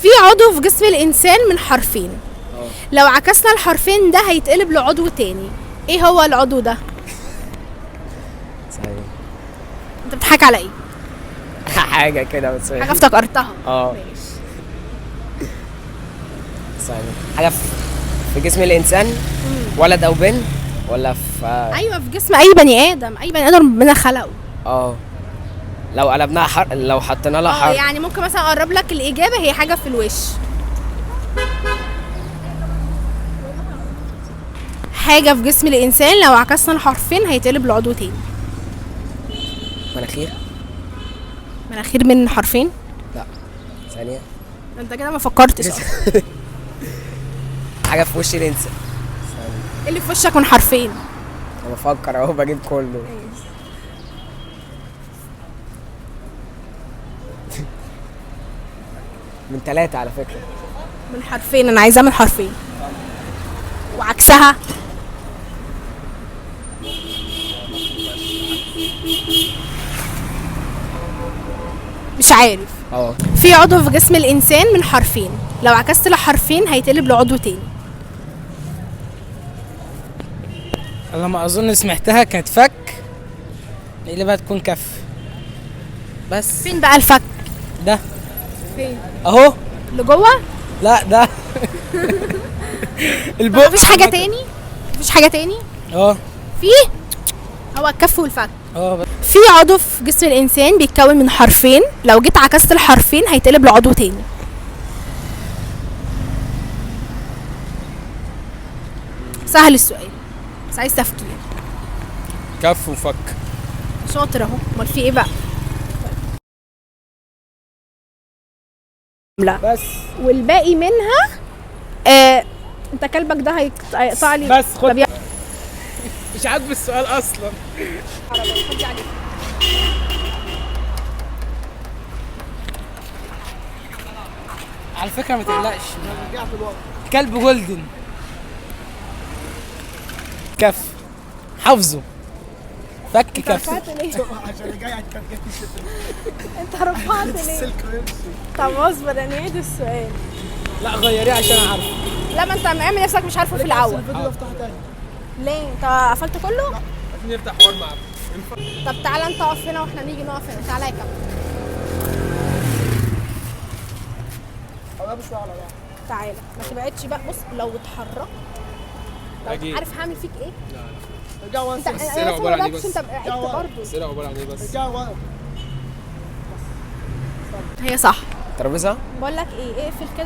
في عضو في جسم الانسان من حرفين، لو عكسنا الحرفين ده هيتقلب لعضو تاني، ايه هو العضو ده؟ ثانية. انت بتضحك على ايه؟ حاجة كده بس. حاجة افتكرتها. ماشي. ثانية، حاجة في جسم الإنسان، ولد أو بنت، ولا في ايوه، في جسم اي بني ادم، اي بني ادم ربنا خلقه. لو قلبناها حرف، لو حطينا لها حرف. يعني ممكن مثلا اقرب لك الاجابة، هي حاجة في الوش، حاجة في جسم الانسان لو عكسنا الحرفين هيتقلب لعضو تاني. مناخير. مناخير من حرفين؟ لا، ثانية. ده انت كده ما فكرتش أصلاً. حاجة في وش الإنسان. إيه اللي في وشك من حرفين؟ أنا بفكر أهو، بجيب كله. من 3 على فكرة. من حرفين، أنا عايزاه من حرفين وعكسها. مش عارف. في عضو في جسم الإنسان من حرفين، لو عكست الحرفين هيتقلب لعضو تاني. على ما اظن سمعتها كانت فك، نقلبها تكون كف. بس فين بقى الفك؟ ده. فين؟ اهو. اللي جوه؟ لا ده البق. مفيش حاجة تاني؟ مفيش حاجة تاني؟ في؟ هو الكف والفك. بس. في عضو في جسم الإنسان بيتكون من حرفين، لو جيت عكست الحرفين هيتقلب لعضو تاني. سهل السؤال بس عايز تفكير. كف وفك. شاطر اهو، امال في ايه بقى؟ لا بس. والباقي منها انت كلبك ده هيقطع لي. بس خد. طب يلا. مش عاجبه السؤال اصلا. على فكرة ما تقلقش، كلب جولدن. كف حافظه فك كف. انت رفعت ليه؟ طب اصبر انا اعيد السؤال. لا غيريه عشان اعرفه. لا ما انت عامل نفسك مش عارفه في الاول. ليه؟ انت قفلت كله؟ عايزين نفتح حوار مع. طب تعالى انت اقف هنا واحنا نيجي نقف هنا. تعالى يا كابتن. تعالى ما تبعدش بقى. بص لو اتحركت لو عارف هعمل فيك ايه؟ لا انت السيرة عبارة عن ايه بس؟ انت بعدت برضه. السيرة عبارة عن ايه بس؟ هي صح. ترابيزة؟ بقول لك ايه، اقفل كده.